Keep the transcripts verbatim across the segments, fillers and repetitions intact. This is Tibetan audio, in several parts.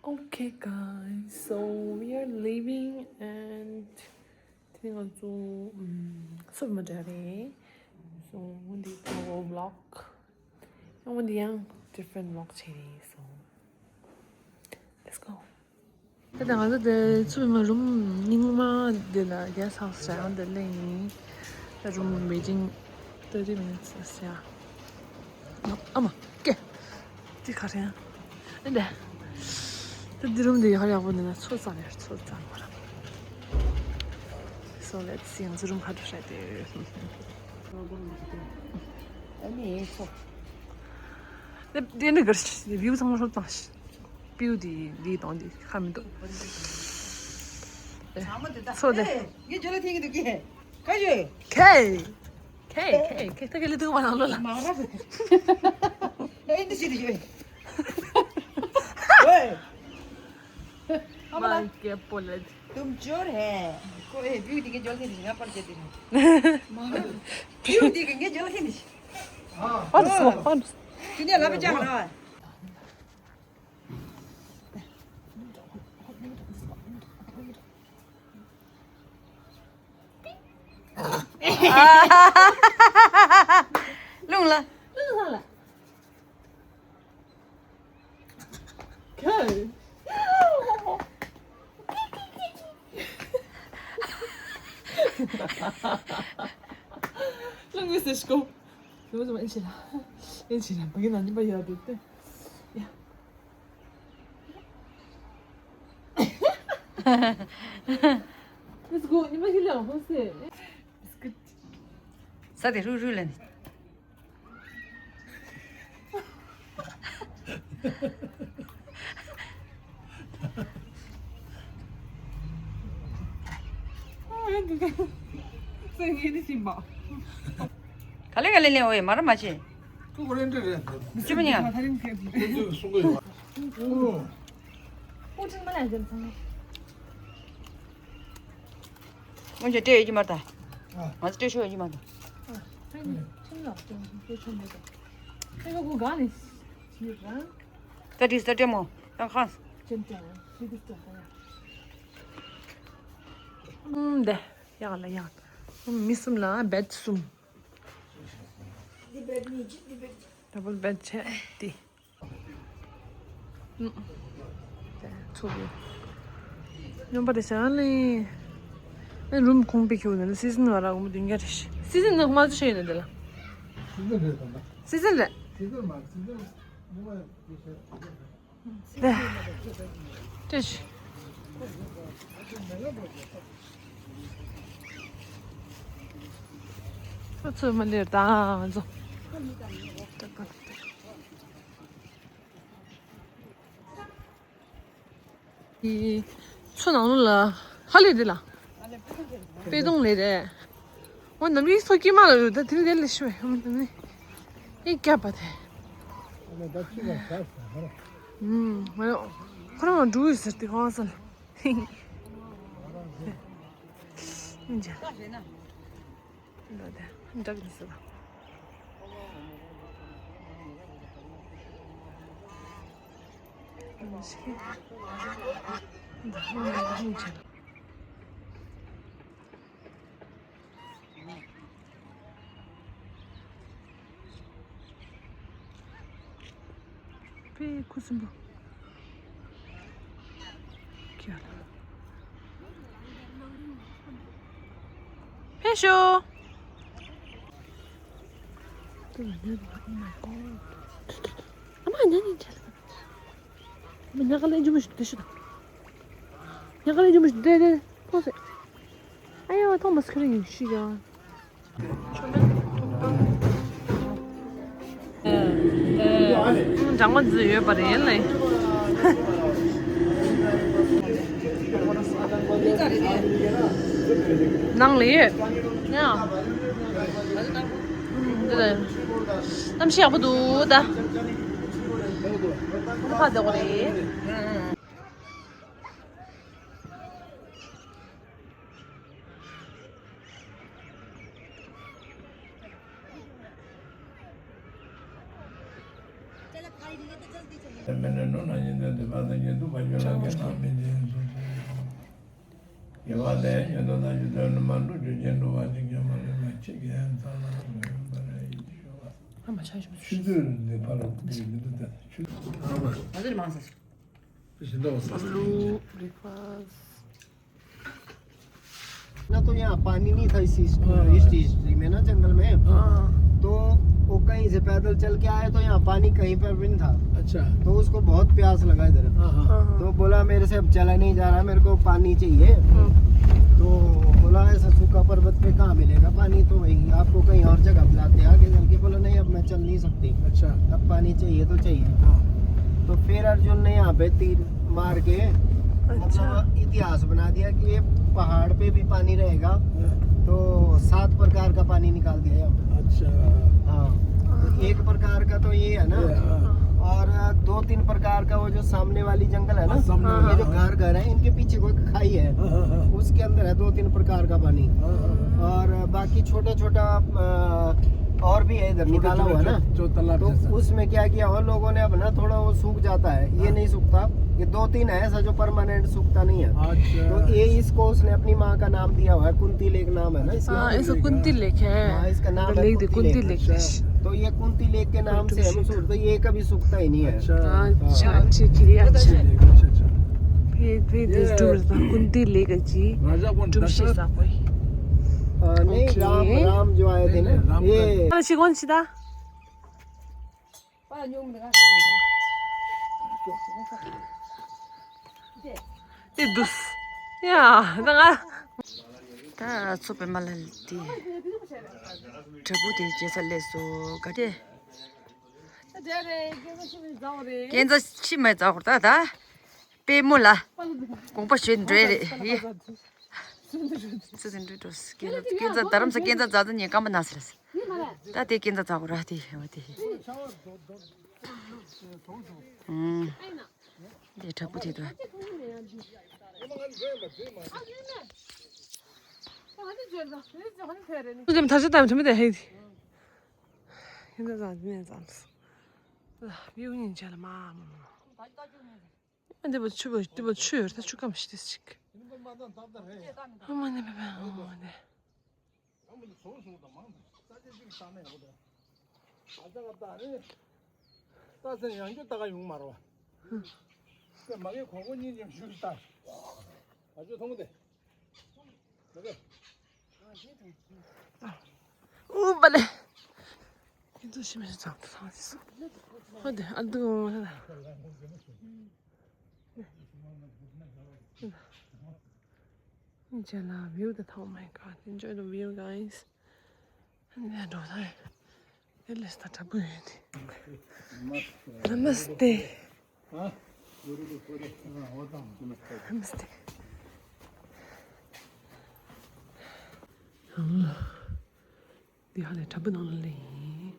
Okay, guys, so we are leaving and དེ་ང་ཚོ་ཨམ་སུབ་མ་འདྲ་རེད། So, འོན་ཏེ་ད་vlog ཡང་འོན་ཏེ་ཡང་different vlog བྱས་རེད། So, let's go. ད་ལྟ་ང་ཚོ་དེ་ཚུར་མ་རུམ་རྙིང་མ་འདི་ལ་རྒྱལ་ས་ཟེར་ཡང་འདི་ལེན་ཡིན། ད་རུམ་waiting thirty minutes ཟེར་ཡ། ཨ་མ་ཀེ། འདི་ག་རེ་ཡང་། འདི་འདྲ། ད་འདི་རུམ་འདི་ཡག་ཡག་པོ་འདི་ན་ཚོ་ཙམ་ཡོད། ཚོ་ཙམ་མ་ར། So, let's see. ང་ཚོ་རུམ་ག་འདྲ་ཤག་དེ། ཨ་ནི་ཚོ། དེ་དེ་ནི་གར་ཞིག་view ཚང་མ་ཧྲོབ་བཏང་ཞིག view དེ་འདི་དང་འདི་ཁ་མི་འདུག་ཚང་མ་དེ་ད། ཚོ་དེ། ཨེ། ངའི་ཇོ་ལ་ཐེངས་ཀྱི་འདུག་གི། ཁ་ཡོད། ཁེ། ཁེ་ཁེ་ཁེ་ད་ག་ལེ་འདུག་མ་ནང་ལོ་ལ། མ་ར། ཨེ་འདི་ཞིག་འདི་ཞིག་ཝེ། ཨ་མ་ལ། མ་སྐྱེས་པོ་ལེ། དུམ་ཅོར་ཧེ། ཁོ་ཨེ་བིའུ་དེ་གི་ཇོ་ལ་ཐེངས་འདི་ཞིག་ང་པར་བྱེད་དེ་ནི། མ་ར། བིའུ་དེ་གི་ངའི་ཇོ་ལ་ཐེངས་འདི་ཞིག་ཨ་ཨ་རུ་སོ་ཨ་རུ་སོ། དེ་ནས་ལབ་པ་ཅང་ལ། རླུང་ལ། རླུང་ལ། ཁྱོད། རླུང་ངོས་ཟེར་ཤོག་ལོ་ཙམ་ཨེ་ཆེ་ལ། ཨེ་ཆེ་ལ། བ་གི་ན་ཉི་མ་ཡོད་དེ་ཏེ། ཡ། Let's go. ཉི་མ་ཤི་ལ་ཧོ་སེ། Biscuit. ས་དེ་རུ་རུ་ལ་ནི། ག་ལེ་ག་ལེ་ལེ་འོ་ཡ་མ་ར་མ་བྱེད། ཅི་མི་ཉན། སྔོན་ཆད་སྤྲད་ཡོད་ཀྱི་མ་རེད་ད། ང་ཚོ་སྤྲད་ཆོག་ཡོད་ཀྱི་མ་རེད། ད་དྲིས་ད་སྤྲད་མོ་ཡང་ཁང་། ཨུམ་འདི་ཡག་ལ་ཡག་མི་གསུམ་ལ་བེད་གསུམ། double bed བྱས་ཏེ། ཚུགས་ཡོད། སྨྱོན་པ་དེ་བྱ་ལེ། ཨེ་རུམ་ཁུང་པའི་ཁྱེའུ་ནི་སི་ཛན་བ་ར་འོ་མ་བདུན་བརྒྱ་རེ་ཞིག་སི་ཛན་ནི་མ་ཚོ་ཤེས་ཡོད་ནི་འདི་ལ། སི་ཛན་རེད་དམ་པ། སི་ཛན་རེད། སི་ཛན་མ་སི་ཛན་ཉི་མ་དེ་ཤེས། དེ། དེ་ཤི། ཚོ་ཚོ་མ་ལེར་དང་ཚོ། ཚོ་ནང་ལོགས་ལ་ཧ་ལས་དེ་ལ། པེ་ཏོང་ལེ་རེད། འོ་ནམ་རིགས་ཚོ་སྐྱེས་མ་ལ་ཡོད་ད་དེ་རིང་དེ་ལས་ཤི་བས་འོ་ནམ་ནི། ཨེ་སྐྱབས་པ་དེ། ཨུམ། ང་ཡོ། ཁོ་རང་འགྲོ་ཡོད་ཟེར་ཏེ་ཁོང་ས་ལ། ཨིན་ཇི། འདྲ་དེ་འདྲ་གི་ཟེར་ད། པེ་ཁུ་སིམ་པོ། ཁྱེར། ཕེབས་ཤོག་ཨ་མ་ཉ་ཉ་ཉ། མི་ཉག་ག་ལེན་རྒྱུ་མི་ཞིག་འདི་ཤི་དང་། ཉག་ག་ལེན་རྒྱུ་མི་ཞིག་འདི་འདི་ཐོག་སེ། ཨ་ཡ་ཐོག་མ་སི་ཁ་རིང་ཡིན་ཤི་ཡ། སྦྲང་མ་འཛུལ་ཡོད་པ་རེད་ལེ། ནང་ལ་ཡོད། ཡ། འདི་ལ། གནམ་གཤིས་ཡག་པོ་འདུག་ད། ཁ་བདེ་པོ་རེད། དེ་མིན་ནི་ནོར་ན་ཉིན་དོན་དེ་བ་དང་ཉིན་དུ་བ་ཡོད་ལ་ངེས་པ་མི་འདི་ཡིན་སོ་སོ། དགེ་བ་ལས་ཉོན་དོན་ན་ཉིན་དོན་ནི་མ་འགྲོ་རྒྱུ་རྐྱེན་འགྲོ་བ་ཅིག་ཀྱང་མ་ལུས་པ་ཁྱེད་ཀྱི་ཡང་ཚང་ལ་ངོས་ཡོང་པ་རེད་ཡིན་ཞུ་བ། ཨ་མ་ཆ་ཞུ་ཆུ་ཚོད་འདི་ཕ་རོ་འདི་མི་འདུག་ད་ཆུ་ཚོད་ཨ་མ་ཨ་ཟེར་མང་ས་ཞིན་ཏོ་ས་ལུ་བི་ཁ་ས། ना तो यहाँ पानी नहीं था इस इस- हाँ। इस हिस्ट्री में ना, जंगल में। हाँ। तो वो कहीं से पैदल चल के आए तो यहाँ पानी कहीं पर भी नहीं था। अच्छा। तो उसको बहुत प्यास लगा इधर। हाँ, हाँ। हाँ। तो बोला, मेरे से अब चला नहीं जा रहा, मेरे को पानी चाहिए। हाँ। तो बोला, ऐसा सूखा पर्वत पे कहाँ मिलेगा पानी? तो वही आपको कहीं और जगह बुलाते हैं आगे चल के। बोला, नहीं, अब मैं चल नहीं सकती। अच्छा। अब पानी चाहिए तो चाहिए। हाँ। तो फिर अर्जुन ने यहाँ पे तीर मार के, अच्छा। मतलब, इतिहास बना दिया कि ये पहाड़ पे भी पानी रहेगा। हाँ। तो सात प्रकार का पानी निकाल दिया यहाँ पे। अच्छा। हाँ। तो एक प्रकार का तो ये है ना। ये, हाँ। और दो तीन प्रकार का वो जो सामने वाली जंगल है ना, हाँ, सामने ये वाला, जो हाँ। घर घर है, इनके पीछे कोई खाई है, हाँ, हाँ, हाँ। उसके अंदर है दो तीन प्रकार का पानी। हाँ, हाँ, हाँ। और बाकी छोटा छोटा, अ, और भी है इधर छोटे निकाला हुआ है छोटे ना। जो, जो तालाब तो जैसा। उसमें क्या किया, उन लोगों ने अब ना थोड़ा वो सूख जाता है, ये हाँ। नहीं सूखता। ये दो तीन है ऐसा जो परमानेंट सूखता नहीं है। अच्छा। तो ये इसको उसने अपनी माँ का नाम दिया हुआ है, कुंती लेक नाम है ना इसका। हाँ, इसको कुंती लेक है। हाँ, इसका नाम है लेक दे कुंती कुंती लेक। लेक। अच्छा। तो ये कुंती लेक के नाम से है मशहूर, तो ये कभी सूखता ही नहीं है। अच्छा। अच्छा, ठीक है, अच्छा। अच्छा, अच्छा। ये, ये ये कुंती लेक जी। राजा कौन? दशरथ? अ, नहीं, ओके। राम, राम जो आए थे ना, नहीं, नहीं, राम ये का। हाँ, शिकवन शिदा। དེ་འདུག་ཡ་ད་ང་ད་ཚོ་པའི་མ་ལ་དེ་དྲ་འབུ་དེ་བྱེད་ས་ལས་སོ་ག་དེ་ཀན་ཚ་ཕྱི་མ་རྫ་ཧོར་ད་ད་པད་མོ་ལ་དགོངས་པ་ཞུས་འདྲེ་རེད་ཡེ། སུ་དེ་འདྲ་འགྲོ་སི་ཀན་ཚ་ཀན་ཚ་རྡ་རམ་ས་ཀན་ཚ་རྫ་རྫ་ཉེ་སྐམ་པ་ན་སི་རེད། ད་དེ་ཀན་ཚ་རྫ་ཧོར་ར་དེ་ཡོད་དེ། ཨུམ། དེ་དྲ་འབུ་དེ་དུ། དེ་མ་ཐ་ཆ་དམ་ཐུ་མི་དེ་ཧེ་དེ། ཡིན་ད་ཟ་དེ་ནས་ཟ། བིའུ་ཉིན་བྱས་ལ་མ་མ་མ། ཨ་འདི་པ་ཆུ་པ་འདི་པ་ཆུ་ཡོད་ད་ཆུ་སྐམ་ཞིག་དེ་ཞིག་ཨ་མ་ནི་པ་པ་ཨ་མ་ནི། ཨུ་པ་ལེ། ཁྱེད་ཚོ་ཤི་མེད་ཙམ་དུ་ཐང་ཅི་སོ། ཧོ་དེ་ཨ་དུ་འོང་ད། Enjoy the view, guys. འདི་འགྲོ་ད། དེ་ལས་ད་དྲ་འབུ་ཡོད་དེ། Namaste. Namaste. འདི་ཧ་ལས་དྲ་འབུ་ནང་ལ་སླེབས་ཡིན།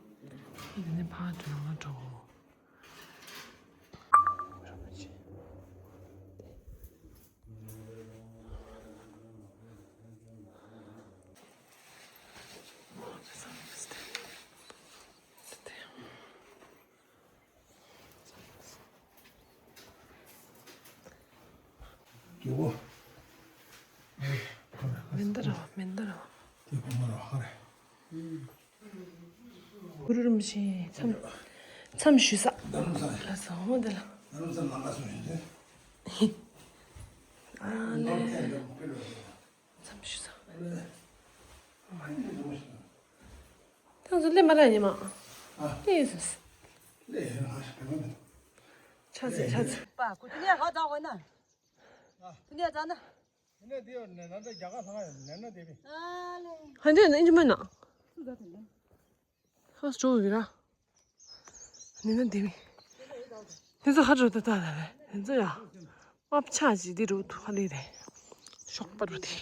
འདི་ནས་ཕར་འགྲོ་ཡང་ལ་འགྲོ། མེན་ད་ར་བ། མེན་ད་ར་བ། གུ་རུ་རིན་པོ་ཆེ་མཚམས་མཚམས་ཞུ་ས། ལ་ས་འོ་དེ་ལ། ཨ་ལེ། མཚམས་ཞུ་ས། ཐང་སུ་ལེ་མ་ར་ཉི་མ། ལེ་ཡིན་སུ། ཆ་ཚེ་ཆ་ཚེ། པ་ཀུ་ཏི་ནས་ཧ་ད་འོ་ན། དེ་ནས་ད་ན། དེ་ནས་དེ་ཡོད་ནས་ན་ད་རྒྱ་གར་ལྷང་ཡོད་ནས་ན་དེ་བི། ཧ་འདི་ནས་ཨིན་ཇི་མོ་ན། ཧ་སོ་གི་ར། ནས་ན་དེ་བི། དེ་ཚོ་ཧ་འགྲོ་ད་ད་ད་རེད་དེ་ཚོ་ཡ། དབབ་ཆ་ཅི་དེ་འགྲོ་ཐུ་ཧ་ལི་རེད། ཤོག་པ་འགྲོ་དེ།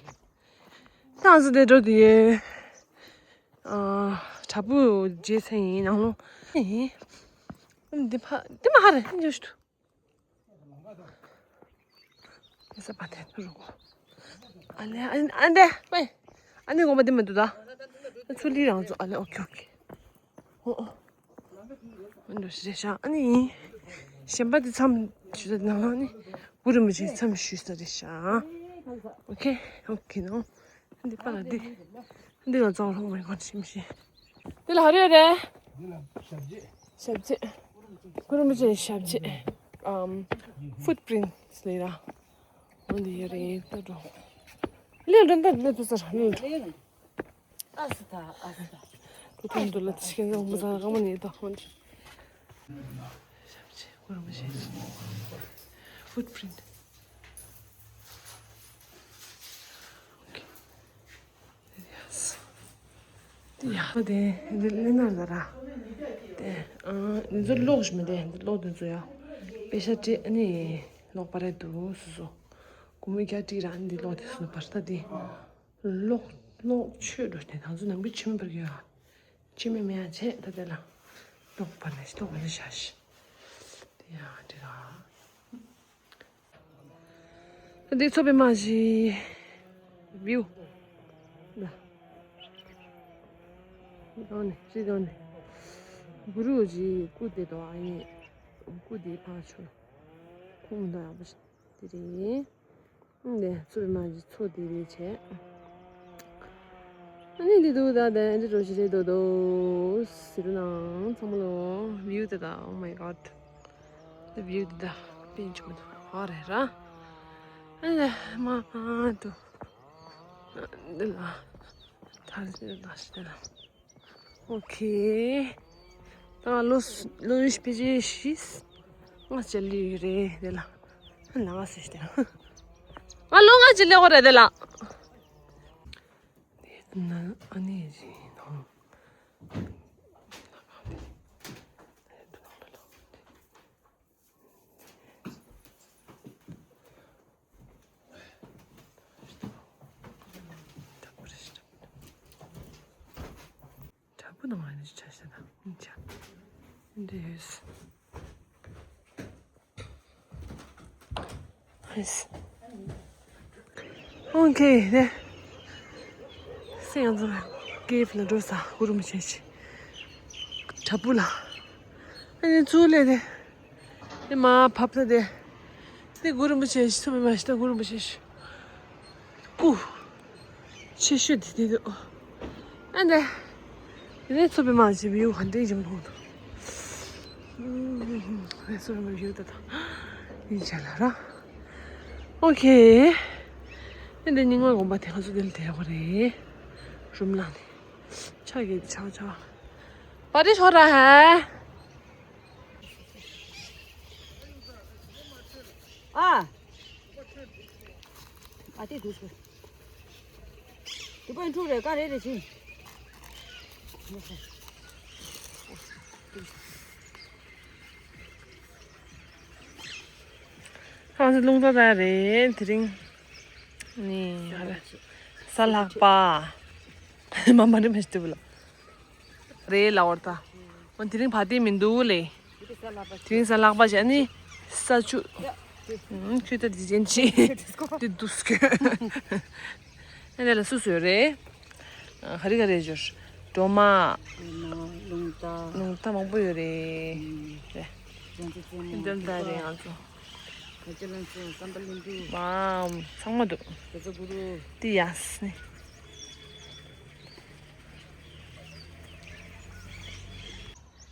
ཏང་སི་དེ་འགྲོ་དེ་ཡེ། ཨ། དྲ་འབུ་རྗེས་ཚན་ཡིན་ནང་ལོ། ཡིན། དེ་ཕ་དེ་མ་ཧ་རེད་ཨིན་ཇི་ཤུ། ཡ་ས་པ་དེ་ཐུ་རུ་གོ། ཨ་ལེ་ཨ་ཨ་འདྲེ་པེ། ཨ་ནི་ངོ་མ་དེ་མི་འདུག་ད། ཚུ་ལི་རང་ཚོ་ཨ་ལེ་ཨོ་ཁེ་ཨོ་ཁེ། ཨོ་ཨོ། འགྲོ་ཞིག་རེད་ཤག་ཨ་ནི་གཞན་པ་དེ་མཚམས་ཞུས་ས་དེ་ནང་ལ་ནི་གུ་རུ་མི་ཆེན་མཚམས་ཞུས་ས་རེད་ཤག་ཨོ་ཁེ་ཨོ་ཁེ་ནོ། འདི་པ་ལ་འདི། འདི་ལ་ཙང་ལྷོང་མ་ཡོང་ཤིམ་ཤིམ། འདི་ལ་ཧ་རེ་རེད། འདི་ལ་ཞབས་རྗེས། ཞབས་རྗེས། གུ་རུ་མི་ཆེན་ཞབས་རྗེས། ཨམ། ཕུཊ་པི་རིན་ཊི་ལས་ར། འོ་འདི་ཡོད་རེད་ད་འགྲོ། ལེ་འགྲོ་འདི་ལེ་དུ་སར་ལེ་འགྲོ། ཨ་སི་ཐ་ཨ་སི་ཐ། ཁོ་ཐུང་དུ་ལ་ཤེས་ན་མི་ཟ་ག་མ་ནི་ད་ཧོན། ཞབས་རྗེས་གུ་རུ་མི་ཆེན། ཕུཊ་པི་རིན་ཊི། ཡ་དེ་འདི་ལེ་ན་ཟ་ར། དེ་ཨ་འདི་ཚོ་ཀློག་ཞིག་མི་དེ་འདི་ཀློག་འདི་ཚོ་ཡ། པེ་ཤ་ཏྲི་ཨ་ནི་ཀློག་པ་རེད་འདུག་སོ་སོ། གུ་མུ་ཀྱ་ཏྲི་ར་འདི་ཀློག་དེ་སོ་བར་ཐ་དེ། ཀློག་ཀློག་ཆོས་འགྲོ་དེ་ང་ཚོ་ནང་པའི་ཆོས་མི་བར་གི་ཡ། ཆོས་མི་མི་ཡ་བྱས་ད་དེ་ལ་ཀློག་པ་ནས་ཀློག་པ་ནས་བྱ་ཞིག་དེ་ཡ་ཏྲི་ར། འདི་མཚོ་པདྨ་བཞི། བིའུ། ལ། ཡོང་ནས་ཅི་ཡོང་ནས། གུ་རུ་བཞི་སྐུ་དེ་དང་ཨ་ཡིན། སྐུ་དེ་ཕ་ཆོ། ཁོང་མི་འདུག་ཡག་པོ་ཞིག་དེ་རེད། འདི་མཚོ་པདྨ་བཞི་མཚོ་དེ་རེད་བྱས། ཨ་ནི་འདི་འདུག་ད་དེ་འདི་འགྲོ་ཞིག་རེད་འདུག་འདུག་ཟེར་ནང་ཚང་མ་ལོ་བིའུ་དེ་ད། Oh my god. འདི་བིའུ་འདི་ད་དཔེ་ཆུང་མི་འདུག་ཨ་རེད་ར། ཨ་ནི་མ་འདུག་འདི་ལ་ཐར་འདི་ལ་ཞིག་འདི་ལ། ཨོ་ཁེ། ད་ལོ་ལོ་ཡུ་སྤེ་ཅེ་ཤིས། ང་ཅལ་ལི་ཡུ་རེད་འདི་ལ། ང་ང་སེ་ཤི་འདི་ལ། ང་ལོ་ང་ཅལ་ལི་ཡོ་རེད་འདི་ལ། ཨ་ནི་ཨ་ནི་ཡིན་ནོ། དྲ་འབུ་ནང་ལ་ནི་ཆ་ཤས་དང་ཆ། འདི་ཡོད། ཨོ་ཁེ་རེད། སེ་ང་ཚོ་ཀེབ་ལ་འགྲོ་ས་གུ་རུ་མི་ཆེན་ཞིག་དྲ་འབུ་ལ། ཨ་ནི་ཚུར་ལས་དེ། དེ་མ་བབས་ད་དེ། དེ་གུ་རུ་མི་ཆེན་ཞིག་ཚོ་མི་མ་ཞིག་ད་གུ་རུ་མི་ཆེན་ཞིག་སྐུ། ཆེ་ཤོས་དེ་དེ་འདུག་ཨ་འདྲ། དེ་ནས་མཚོ་པདྨ་ཞེས་པའི་ཡུལ་ཧན་ཏེ་ཞིམ་ལྷུང་འདུག་མཚོ་པདྨ་ཡུལ་དེ་དང་། ཡིན་ཆ་ལ་ར། ཨོ་ཁེ། ཨ་འདྲ་རྙིང་མ་དགོན་པ་དེ་ང་ཚོ་དེ་ལ་དེ་ར་བ་རེད། རུམ་ལ་ནི། ཆ་གི་ཆ་ཆ། པ་རི་ཤོ་ར་ཧ། ཨ། ཨ་དེ་དུས་སུ། དུ་པན་ཁྲུ་རེ་ཀ་རེ་རེ་ཞིང་། ཁང་ཚན་རླུང་རྟ་དང་རེད་དེ་རིང་། ནི་ཧ་ར། ས་ལྷག་པ། མ་མ་རེད་མ་ཞིག་དུ་བུ་ལ། རེད་ལ་འོར་ད། འོན་དེ་རིང་བ་དེ་མི་འདུག་ལེ། དེ་རིང་ས་ལྷག་པ་བྱས་ནི་ས་ཆུ། ཁྱོད་ད་དེ་ཅན་ཆེ། དེ་འདུག་སྐྱོ། ཨ་ནེ་ལ་སུ་སུ་ཡོད་རེད། ཧ་རི་ཀ་རེ་ཇོར། སྒྲོལ་མ། སྒྲོལ་མ་རླུང་རྟ། རླུང་རྟ་མང་པོ་ཡོད་རེད། རེད། ལྗོན་ཚལ་རྩེ་མོ། འདི་འདྲ་རེད་ང་ཚོ། བོད་ཀྱི་བླ་མཚོ་བསམ་པ་གླིང་བུ། མ། ཚང་མ་འདུག་དེ་ཚོ་གུ་རུ། དེ་ཡ་སི་ནི།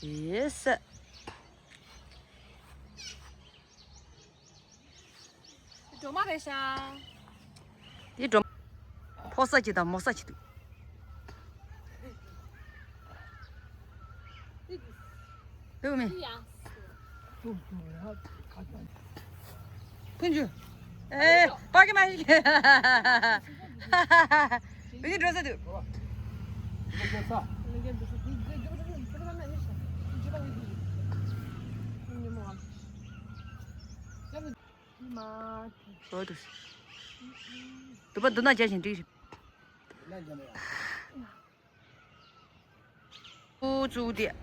ཡེ་སི། སྒྲོལ་མ་རེད་ཤག་དེ་སྒྲོལ་མ། ཕོ་ས་ཅིག་དང་མོ་ས་ཅིག་འདུག་འདུག་མེད། ཕུན་ཇུ། ཨེ། པ་གི་མ་ཡིན། བི་འགྲོ་ས་འདུག་འགྲོ་འདུག་འདུག་པ་འདུག་ན་བྱ་བཞིན་འགྲིག་རེད། ཨུ་ཙུ་དེ།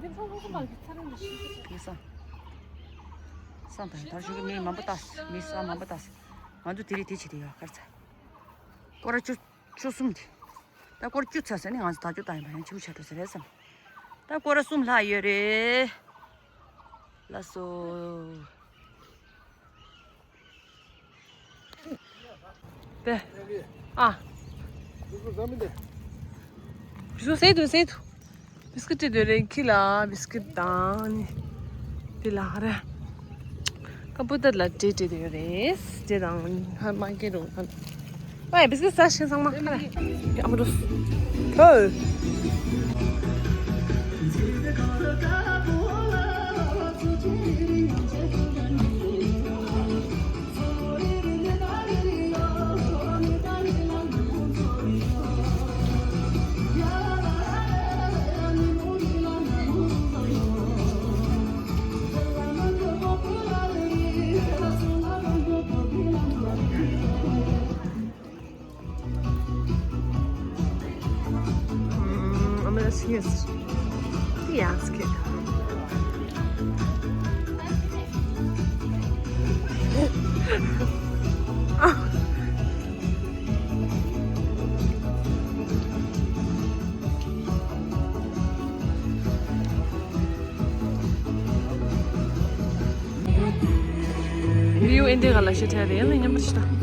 དེ་ས། ས་དང་ད་ཞུ་གི་མི་མང་པོ་ལྟ། མི་ས་མང་པོ་ལྟ། ང་ཚོ་དེ་རིང་དེ་བྱེད་དེ་ཡོད་ཁར་ཚ། སྐོར་བཅུ་བཅུ་གསུམ་དེ། ད་སྐོར་བཅུ་ཚར་ཟེར་ནས་ང་ཚོ་ད་བཅུ་བཏང་ཡིན་པ་ཡང་ཆེ་བོ་ཆགས་འགྲོ་ཟེར་རེད་བསམ། ད་སྐོར་ར་གསུམ་ལྷག་ཡོད་རེད། ལགས་སོ། དེ། ཨ། བཟོ་ཟེར་དུ་ཟེར་དུ། བིས་ཀིཊ་སྤྲད་འདོད་རེད། ཁྱི་ལ་བིས་ཀིཊ་དང་ནི། དེ་ལ་ར། ཀམ་པུ་ཏར་ལ་འབྲས་སྤྲད་འདོད་རེད། འབྲས་དང་ཧ་མ་སྐྱེ་རུ་ཧ། ཨ་བིས་ཀིཊ་ཟ་ཤེས་ཚང་མ་ཁ་ར། ཨ་མ་རོ། ཧོ། Mm, I'm gonna see this. Yes, kid. View in the gallery area, and then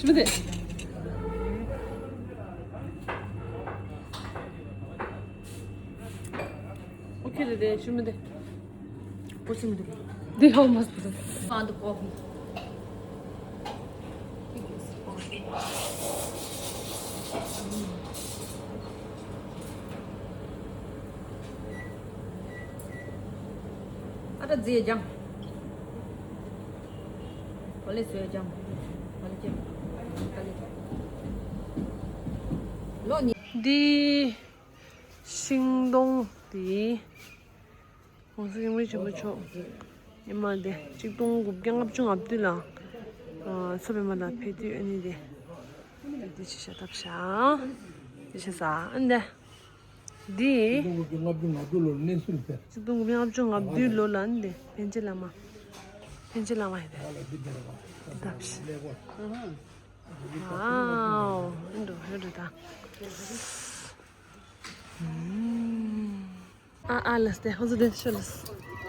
མི་དེ། ཨོ་ཁེ་རེད་དེ། ཞུ་མི་དེ། ཨོ་ཞུ་མི་དེ། འདི་ཧོ་མ་སི་དེ། ཨ་འདི་ཀོ་ཕི། ཨ་ད་རྫིས་ཀྱང་། གོ་ལེ་བཟོས་ཀྱང་། གོ་ལེ་ཀྱང་། གོ་ལེ་ཀྱང་། ལོ་ནི། འདི་ཤིང་སྡོང་འདི། ༸གོང་ས་༸སྐྱབས་མགོན་ཆེན་པོ་མཆོག་ཉི་མ་དེ་ཆིག་སྟོང་དགུ་བརྒྱ་ལྔ་བཅུ་ང་བདུན་ལ་མཚོ་པདྨ་ལ་ཕེབས་དུས། ཨ་ནི་དེ་དེ་ཆེ་ཤ་ཐབས་ཤ་དེ་ཆེ་ས་ཨ་ནི་དེ། ཆིག་སྟོང་དགུ་བརྒྱ་ལྔ་བཅུ་ང་བདུན་ལོར་གནས་ཚུལ་ཕེབས། ཆིག་སྟོང་དགུ་བརྒྱ་ལྔ་བཅུ་ང་བདུན་ལོ་ལ་ཨ་ནི་དེ་པཎ་ཆེན་བླ་མ། པཎ་ཆེན་བླ་མ་ཡིན་དེ། ཨ་ལ་འདི་འདིར་བ། དེ་ཐབས་ཤ། ཨ་ཨ་འགྲོ་ཧེ་འགྲོ་ད། ཨ་ཨ་ལས་དེ་ཧོ་ཟོ་དེ་ཤོ་ལས།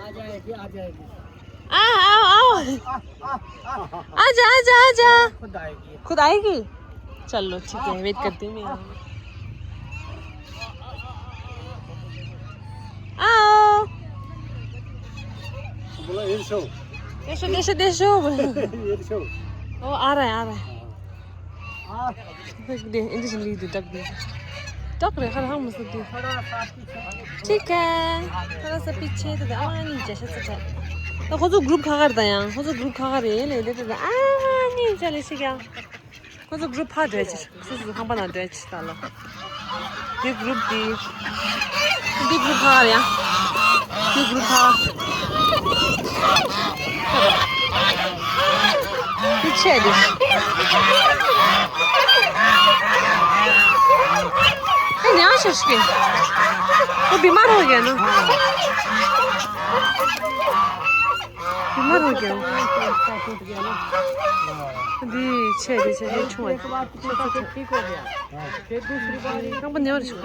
आ जाएगी, आ जाएगी। आ आओ आओ। आजा आजा आजा। खुद आएगी। खुद आएगी। चलो ठीक है, वेट करती हूँ मैं। आओ। बोला ये शो। ये शो, ये शो, ये शो। ये शो। ओ आ रहा है, आ रहा है। देख दे, इधर से ली दे, टक दे। टक रे, हर हम से दे। ठीक है। थोड़ा सा पीछे तो दे। आ, नहीं, जैसे से है। तो खुद ग्रुप खा करता है यहाँ। खुद ग्रुप खा कर रहे हैं, ले लेते थे। आ, नहीं, चले से क्या? खुद ग्रुप खा रहे हैं। खुद ग्रुप हम बना रहे हैं, चलो। ये ग्रुप दी। འདི་གུར་ཕར་ཡ། འདི་གུར་ཕར། འདི་ཆེ་འདི། ཨེ་ཉང་ཤ་ཤི་ཀེ། ཨོ་བི་མ་རོ་ཡ་ནོ། བི་མ་རོ་ཡ། འདི་ཆེ་འདི་ཆེ་ཧེ་ཆུང་བ། ཁང་པ་ཉོ་རེ་ཤོག་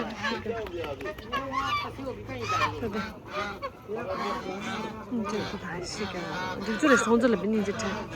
འདི་ཚོ་རེ་སོང་ཚོ་ལ་བི་ནི་འདི་ཆེ།